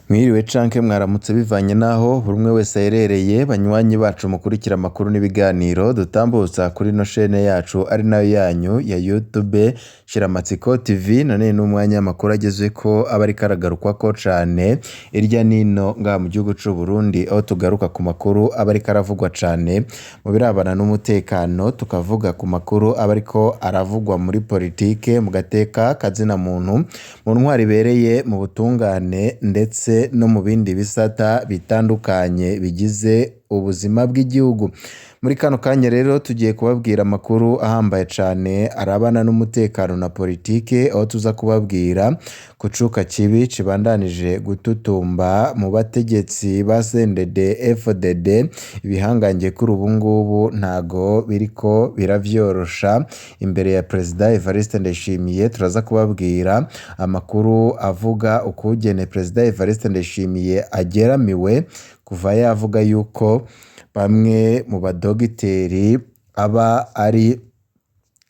Mwiriwe canke mwaramutse bivanye n'aho buri umwe wese aherereye, banywanyi bacu mukurikira amakuru n'ibiganiro dutambutsa kuri ino shene yacu ari nayo yanyu ya YouTube Shiramatsiko TV. None n'umwanya amakuru agezweko aba ariko aragarukwako cane irya nino ngaha mu gihugu c'Uburundi, aho tugaruka ku makuru aba ariko aravugwa cane mu birabana n'umutekano, tukavuga ku makuru aba ariko aravugwa muri politike, mu gateka kazina muntu, mu ntwaro ibereye, mu butungane ndetse no mu bindi bisata bitandukanye bigize ubuzima bw'igihugu. Muri kano kanya rero tugiye kubabwira amakuru ahambaye cane arabana n'umutekano na politike, aho tuza kubabwira ku cuka kibi kibandanije gututumba mu bategetsi ba CNDD FDD, ibihangange kuri ubu ngubu ntago biriko biravyorosha imbere ya Perezida Evariste Ndayishimiye. Turaza kubabwira amakuru avuga ukugene Perezida Evariste Ndayishimiye ageramiwe kuva yavuga yuko bamwe mu badogiteri aba ari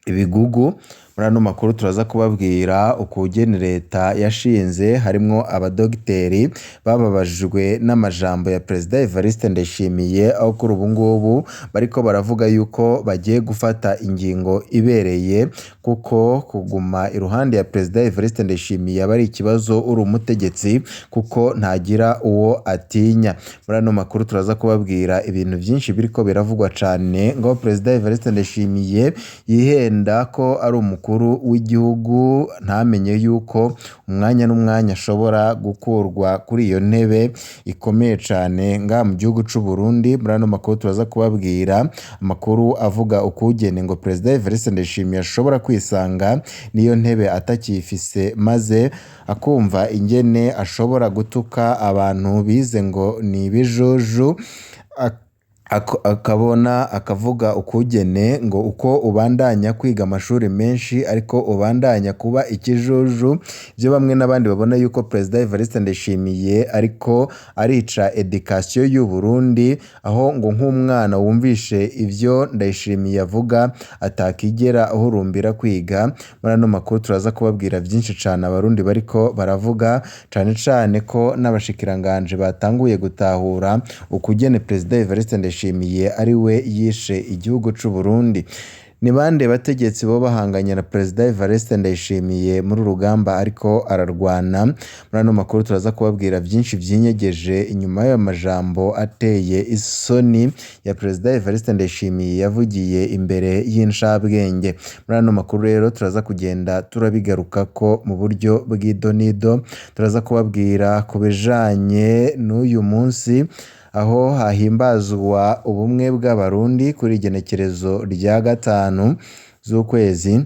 ibigugu. Muri ano makuru turaza kubabwira ukugene leta yashinze harimwo abadogiteri bababajwe n'amajambo ya Perezida Evariste Ndayishimiye, aho kuri ubu ngubu bariko baravuga yuko bagiye gufata ingingo ibereye, kuko kuguma iruhande ya Perezida Evariste Ndayishimiye aba ari ikibazo uri umutegetsi, kuko ntagira uwo atinya. Muri ano makuru turaza kubabwira ibintu vyinshi biriko biravugwa cane ngo Perezida Evariste Ndayishimiye yihenda ko ari umukuru w'igihugu, ntamenye yuko umwanya n'umwanya ashobora gukurwa kuri iyo ntebe ikomeye cane ngaha mu gihugu c'Uburundi. Muri ano makuru turaza kubabwira amakuru avuga ukugene ngo Perezida Evariste Ndayishimiye ashobora kwisanga n'iyo ntebe atakiyifise, maze akumva ingene ashobora gutuka abantu bize ngo ni ibijuju, akabona akavuga ukugene ngo uko ubandanya kwiga amashuri menshi ariko ubandanya kuba ikijuju. Ivyo bamwe n'abandi babona yuko Perezida Evariste Ndayishimiye ariko arica education y'u Burundi, aho ngo nk'umwana wumvishe ivyo Ndayishimiye avuga atakigera ahurumbira kwiga. Muri ano makuru turaza kubabwira vyinshi cane abarundi bariko baravuga, cane cane ko n'abashikiranganje batanguye gutahura ukugene Perezida Evariste Ndayishimiye ari we yishe igihugu c'Uburundi. Ni bande bategetsi boba bahanganye na Perezida Evariste Ndayishimiye muri uru rugamba ariko ararwana? Muri ano makuru turaza kubabwira vyinshi vyinyegeje inyuma y'ayo majambo ateye isoni ya Perezida Evariste Ndayishimiye yavugiye imbere y'incabwenge. Muri ano makuru rero turaza kugenda turabigarukako mu buryo bw'idonido, turaza kubabwira ku bijanye n'uyu munsi aho hahimbazwa ubumwe bw'Abarundi kuri igenekerezo rya 5 z'ukwezi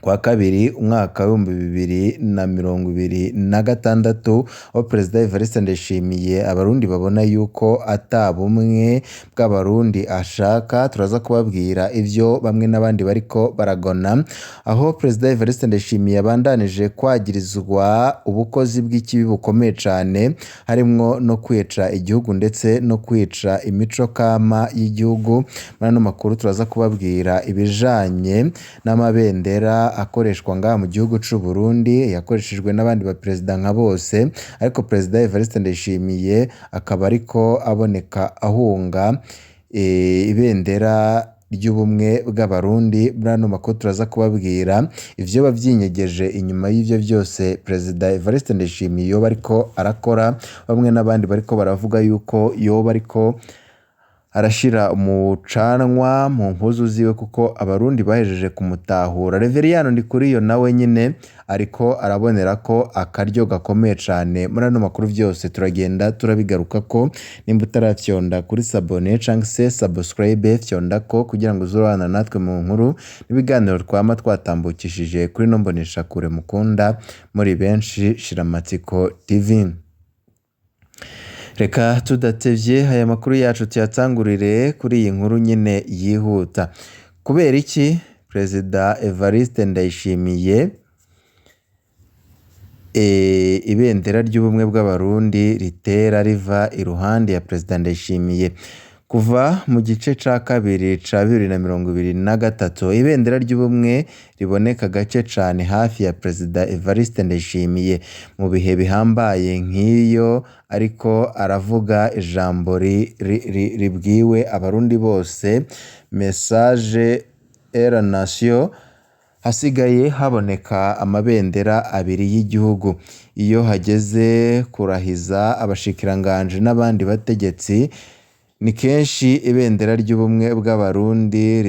kwa kabiri umwaka w'2026, aho Perezida Evariste Ndayishimiye abarundi babona yuko ata bumwe bw'Abarundi ashaka. Turaza kubabwira ivyo bamwe n'abandi bariko baragona, aho Perezida Evariste Ndayishimiye abandanije kwagirizwa ubukozi bw'ikibi bukomeye cane, harimwo no kwica igihugu ndetse no kwica imico kama y'igihugu. Muri ano makuru turaza kubabwira ibijanye n'amabendera akoreshwa ngaha mu gihugu c'Uburundi, yakoreshejwe n'abandi baperezida nka bose, ariko Perezida Evariste Ndayishimiye akaba ariko aboneka ahunga ibendera ry'ubumwe bw'Abarundi. Muri ano makuru turaza kubabwira ivyoba vyinyegeje inyuma y'ivyo vyose Perezida Evariste Ndayishimiye yoba ariko arakora, bamwe n'abandi bariko baravuga yuko yoba ariko arashira umucanwa mu mpuzu ziwe, kuko abarundi bahejeje kumutahura. Reveriyano Ndikuriyo nawe nyene ariko arabonerako akaryo gakomeye cane. Muri ano makuru vyose turagenda turabigarukako. Nimba utaravyonda kuri sabone canke se subscribe, fyondako kugira ngo uzurabana natwe mu nkuru n'ibiganiro twama twatambukishije kuri ino mboneshakure mukunda muri benshi Shiramatsiko TV. Reka tudatevye aya makuru yacu tuyatangurire kuri iyi nkuru nyene yihuta. Kubera iki Perezida Evariste Ndayishimiye ibendera ry'ubumwe bw'Abarundi ritera riva iruhande ya Perezida Ndayishimiye? Kuva mu gice ca kabiri ca 2023, ibendera ry'ubumwe riboneka gake cane hafi ya Perezida Evariste Ndayishimiye mu bihe bihambaye nk'iyo ariko aravuga ijambo ribwiwe abarundi bose, message à la nation, hasigaye haboneka amabendera abiri y'igihugu. Iyo hageze kurahiza abashikiranganji n'abandi bategetsi, ni kenshi ibendera ry'ubumwe bw'abarundi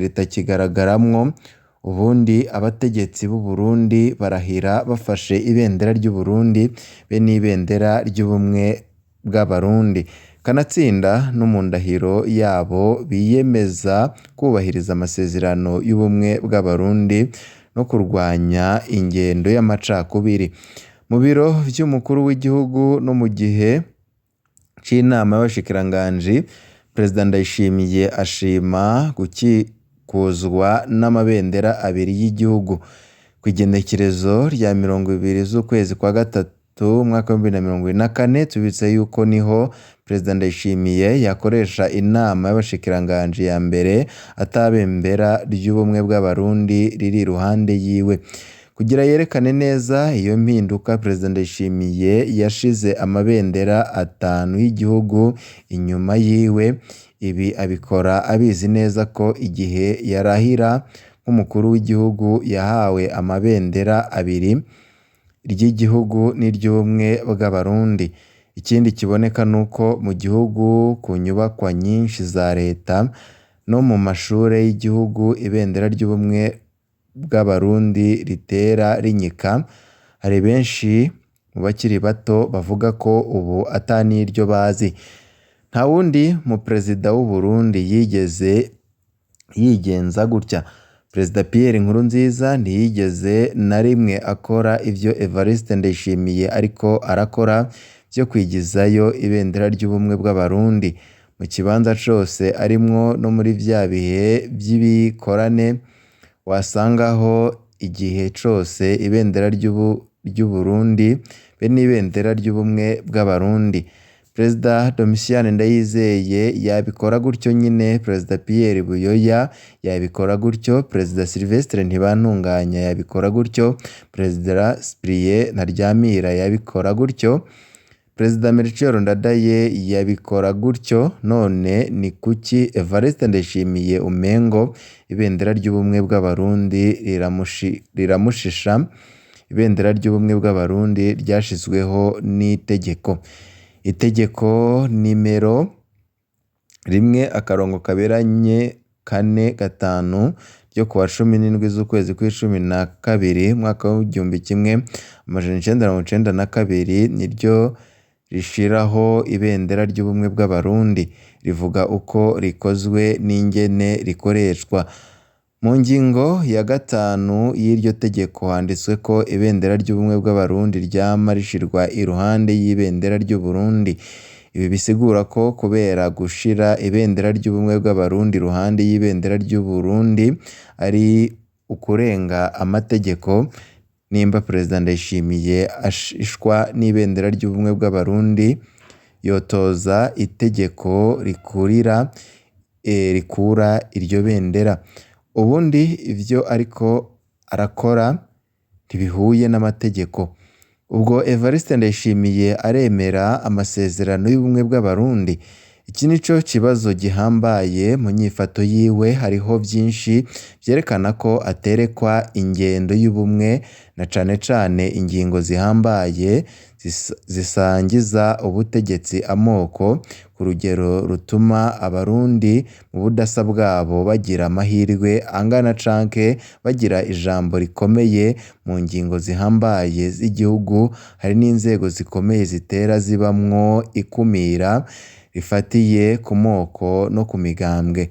ritakigaragaramwo. Ubundi abategetsi b'u Burundi barahira bafashe ibendera ry'u Burundi be n'ibendera ry'ubumwe bw'abarundi. Kanatsinda no mu ndahiro yabo biyemeza kubahiriza amasezerano y'ubumwe bw'abarundi no kurwanya ingendo y'amacakubiri. Mu biro vy'umukuru w'igihugu no mu gihe c'inama y'abashikiranganji, Perezida Ndayishimiye ashima gukikuzwa n'amabendera abiri y'igihugu. Kw'igenekerezo rya 20 z'ukwezi kwa gatatu umwaka wa 2024, tubibutse yuko niho Perezida Ndayishimiye yakoresha inama y'abashikiranganji ya mbere ata bendera ry'ubumwe bw'abarundi riri iruhande yiwe. Kugira yerekane neza iyo mpinduka, Perezida Ndayishimiye yashize amabendera atanu y'igihugu inyuma yiwe. Ibi abikora abizi neza ko igihe yarahira nk'umukuru w'igihugu yahawe amabendera abiri, iry'igihugu n'iry'ubumwe bw'abarundi. Ikindi kiboneka nuko mu gihugu ku nyubakwa nyinshi za leta no mu mashure y'igihugu ibendera ry'ubumwe bw'abarundi ritera rinyika. Hari benshi mu bakiri bato bavuga ko ubu ata n'iryo bazi. Nta wundi mu perezida w'u Burundi yigeze yigenza gutya. Perezida Pierre Nkurunziza ntiyigeze na rimwe akora ivyo Evariste Ndayishimiye ariko arakora vyo kwigizayo ibendera ry'ubumwe bw'abarundi. Mu kibanza cose arimwo no muri vya bihe vy'ibikorane, wasangaho igihe cose ibendera ry'u Burundi be n'ibendera ry'ubumwe bw'abarundi. Perezida Domitien Ndayizeye yabikora gutyo nyine, Perezida Pierre Buyoya yabikora gutyo, Perezida Sylvestre Ntibantunganya yabikora gutyo, Perezida Cyprien Ntaryamira yabikora gutyo, Perezida Melchior Ndadaye yabikora gutyo. None ni kuki Evariste Ndayishimiye umengo ibendera ry'ubumwe bw'abarundi riramushisha? Ibendera ry'ubumwe bw'abarundi ryashizweho n'itegeko. Itegeko nimero 1/45 ryo kuwa 17 z'ukwezi kw'icumi na kabiri umwaka w'1992 niryo rishiraho ibendera ry'ubumwe bw'abarundi, rivuga uko rikozwe n'ingene rikoreshwa. Mu ngingo ya 5 y'iryo tegeko handitswe ko ibendera ry'ubumwe bw'abarundi ryama rishirwa iruhande y'ibendera ry'u Burundi. Ibi bisigura ko kubera gushira ibendera ry'ubumwe bw'abarundi iruhande y'ibendera ry'u Burundi ari ukurenga amategeko. Nimba Perezida Ndayishimiye ashishwa n'ibendera ry'ubumwe bw'abarundi, yotoza itegeko rikura iryo bendera. Ubundi ivyo ariko arakora ntibihuye n'amategeko. Ubwo Evariste Ndayishimiye aremera amasezerano y'ubumwe bw'abarundi? Iki nico kibazo gihambaye mu nyifato yiwe. Hariho vyinshi vyerekana ko aterekwa ingendo y'ubumwe, na cane cane ingingo zihambaye zisangiza ubutegetsi amoko ku rugero rutuma abarundi mu budasa bwabo bagira amahirwe angana canke bagira ijambo rikomeye mu ngingo zihambaye z'igihugu. Hari n'inzego zikomeye zitera zibamwo ikumira rifatiye ku moko no ku migambwe.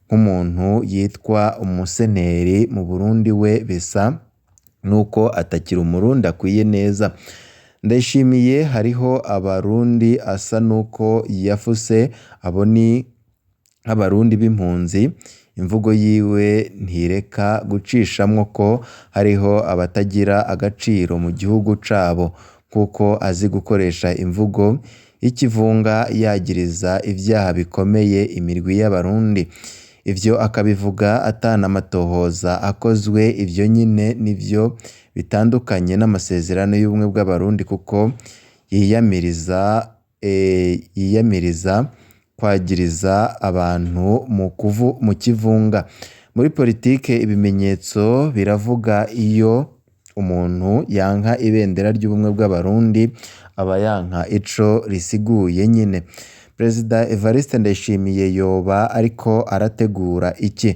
Nk'umuntu yitwa umuseneri mu Burundi we bisa nuko atakiri umurundi akwiye neza. Ndayishimiye hariho abarundi asa nuko yafuse, abo ni nk'abarundi b'impunzi. Imvugo yiwe ntireka gucishamwo ko hariho abatagira agaciro mu gihugu cabo, kuko azi gukoresha imvugo y'ikivunga yagiriza ivyaha bikomeye imirwi y'abarundi. Ivyo akabivuga atanamatohoza akozwe, ivyo nyene nivyo bitandukanye n'amasezerano y'ubumwe bw'abarundi kuko yiyamiriza kwagiriza abantu mu kivunga. Muri politike ibimenyetso biravuga, iyo umuntu yanka ibendera ry'ubumwe bw'abarundi aba yanka ico risiguye nyene. Perezida Evariste Ndayishimiye yoba ariko arategura iki?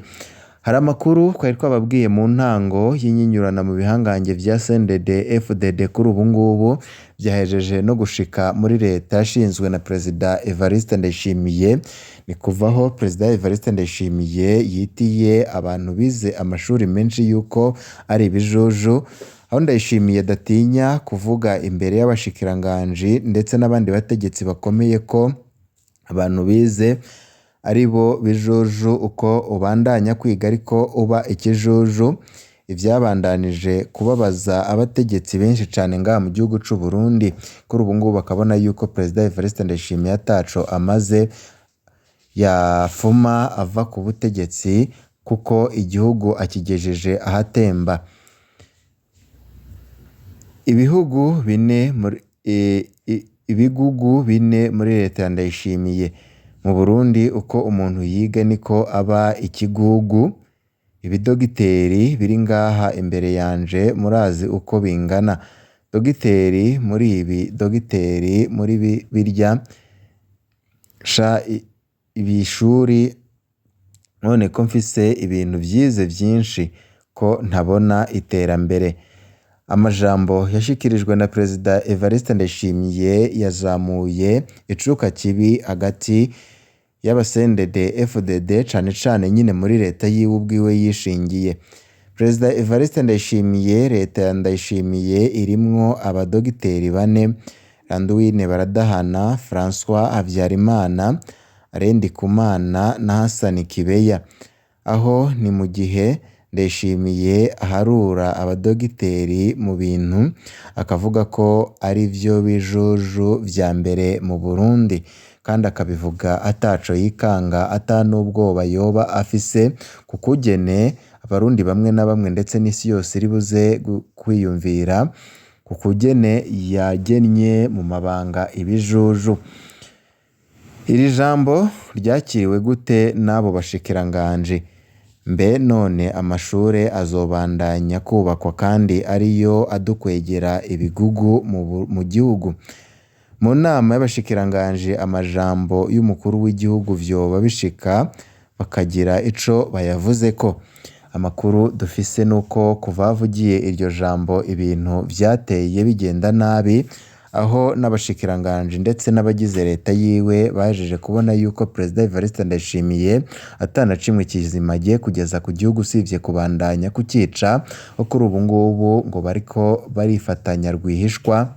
Hari amakuru twari twababwiye mu ntango y'inyinyurana mu bihangange vya CNDD FDD kuri ubu ngubu vyahejeje no gushika muri leta yashinzwe na Perezida Evariste Ndayishimiye. Ni kuvaho Perezida Evariste Ndayishimiye yitiye abantu bize amashuri menshi yuko ari ibijuju, aho Ndayishimiye adatinya kuvuga imbere y'abashikiranganji ndetse n'abandi bategetsi bakomeye ko abantu bize ari bo bijuju, uko ubandanya kwiga ariko uba ikijuju. Ivyabandanije kubabaza abategetsi benshi cane ngaha mu gihugu c'u Burundi, kuri ubu ngubu bakabona yuko Perezida Evariste Ndayishimiye ataco amaze, yafuma ava ku butegetsi kuko igihugu akigejeje ahatemba. Ibigugu bine muri leta ya Ndayishimiye. Mu Burundi uko umuntu yiga niko aba ikigugu. Ibidogiteri biri ngaha imbere yanje murazi uko bingana. Dogiteri muri ibi, dogiteri muri birya, sha ibishuri none ko mfise ibintu vyize vyinshi ko ntabona iterambere. Amajambo yashikirijwe na Perezida Evariste Ndayishimiye yazamuye icuka kibi hagati y'aba-CNDD FDD cane cane nyine muri leta yiwe ubwiwe yishingiye. Perezida Evariste Ndayishimiye, leta ya Ndayishimiye irimwo abadogiteri bane: Randuwine Baradahana, François Habyarimana, Alain Ndikumana na Hassan Kibeya. Aho ni mu gihe Ndayishimiye aharura abadogiteri mu bintu, akavuga ko ari vyo bijuju vya mbere mu Burundi, kandi akabivuga ataco yikanga, ata n'ubwoba yoba afise ku kugene abarundi bamwe na bamwe ndetse n'isi yose iribuze kwiyumvira ku kugene yagennye mu mabanga ibijuju. Iri jambo ryakiriwe gute n'abo bashikiranganji? Mbe none amashure azobandanya kubakwa kandi ariyo adukwegera ibigugu mu gihugu? Mu nama y'abashikiranganji amajambo y'umukuru w'igihugu vyoba bishika bakagira ico bayavuzeko. Amakuru dufise nuko kuva havugiye iryo jambo ibintu vyateye bigenda nabi, aho n'abashikiranganji ndetse n'abagize leta yiwe bahejeje kubona yuko Perezida Evariste Ndayishimiye atana cimwe kizima agiye kugeza ku gihugu usivye kubandanya kucica, aho kuri ubu ngubu ngo bariko barifatanya rwihishwa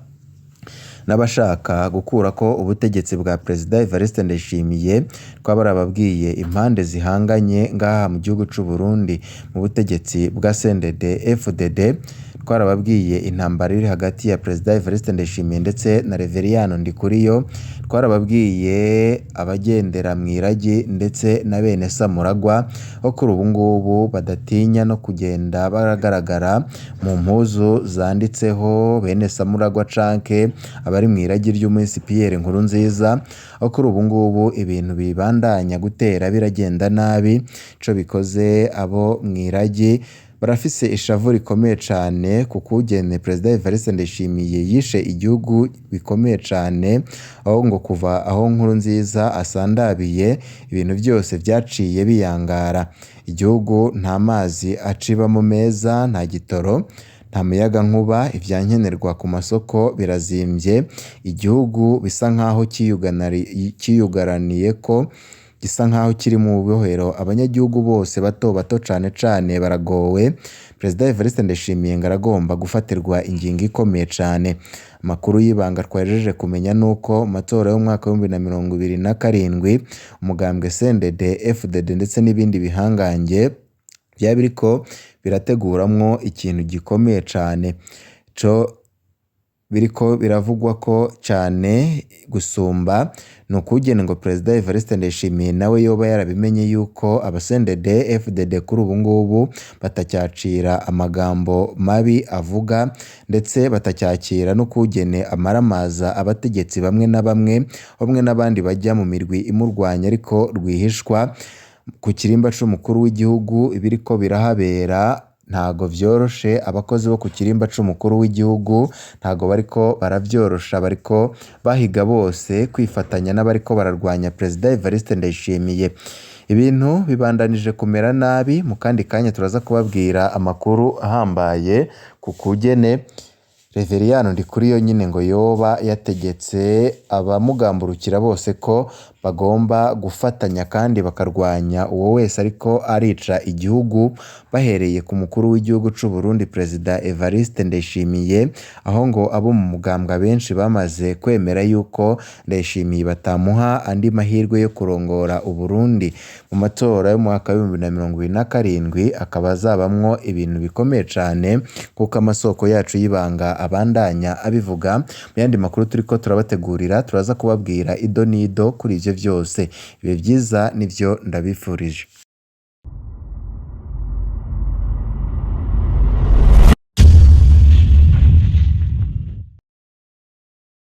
n'abashaka gukurako ubutegetsi bwa Perezida Evariste Ndayishimiye. Twaba barababwiye impande zihanganye ngaha mu gihugu c'u Burundi mu butegetsi bwa CNDD FDD, twarababwiye intambara iri hagati ya Perezida Evariste Ndayishimiye ndetse na Reveriyano Ndikuriyo, twarababwiye abagendera mw'iragi ndetse na bene Samuragwa, aho kuri ubu ngubu badatinya no kugenda baragaragara mu mpuzu zanditseho bene Samuragwa canke abari mw'iragi ry'umuhisi Pierre Nkurunziza, aho kuri ubu ngubu ibintu bibandanya gutera biragenda nabi. Ico bikoze abo mw'iragi barafise ishavu rikomeye cane ku kugene Perezida Evariste Ndayishimiye yishe igihugu bikomeye cane, aho ngo kuva aho Nkurunziza asandabiye ibintu vyose vyaciye biyangara. Igihugu nta mazi acibamo meza, nta gitoro, nta muyagankuba, ivyankenerwa ku masoko birazimvye, igihugu bisa nkaho ciyugaraniyeko, gisa nkaho kiri mu bubohero, abanyagihugu bose bato bato cane cane baragowe. Perezida Evariste Ndayishimiye ngo aragomba gufatirwa ingingo ikomeye cane. Amakuru y'ibanga twahejeje kumenya nuko mu matora y'umwaka w'2027 umugambwe CNDD FDD ndetse n'ibindi bihangange vyaba biriko birateguramwo ikintu gikomeye cane. Biriko biravugwa ko cane gusumba ni ukugene ngo Perezida Evariste Ndayishimiye nawe yoba yarabimenye yuko aba CNDD FDD kuri ubu ngubu batacyacira amagambo mabi avuga, ndetse batacyakira n'ukugene amaramaza abategetsi bamwe na bamwe, bamwe n'abandi bajya mu mirwi imurwanya ariko rwihishwa ku kirimba c'umukuru w'igihugu. Ibiriko birahabera ntago vyoroshe, abakozi bo ku kirimba c'umukuru w'igihugu ntago bariko baravyorosha, bariko bahiga bose kwifatanya n'abariko bararwanya Perezida Evariste Ndayishimiye. Ibintu bibandanije kumera nabi, mu kandi kanya turaza kubabwira amakuru ahambaye ku kugene Reveriyano Ndikuriyo nyine ngo yoba yategetse abamugamburukira bose ko bagomba gufatanya kandi bakarwanya uwo wese ariko arica igihugu, bahereye ku mukuru w'igihugu c'u Burundi Perezida Evariste Ndayishimiye, aho ngo abo mu mugambwe benshi bamaze kwemera yuko Ndayishimiye batamuha andi mahirwe yo kurongora Uburundi mu matora y'umwaka w'2027, akaba azabamwo ibintu bikomeye cane kuko amasoko yacu y'ibanga abandanya abivuga. Mu yandi makuru turiko turabategurira turaza kubabwira ido n'ido kuri ivyo vyose. Ibihe vyiza nivyo ndabifurije.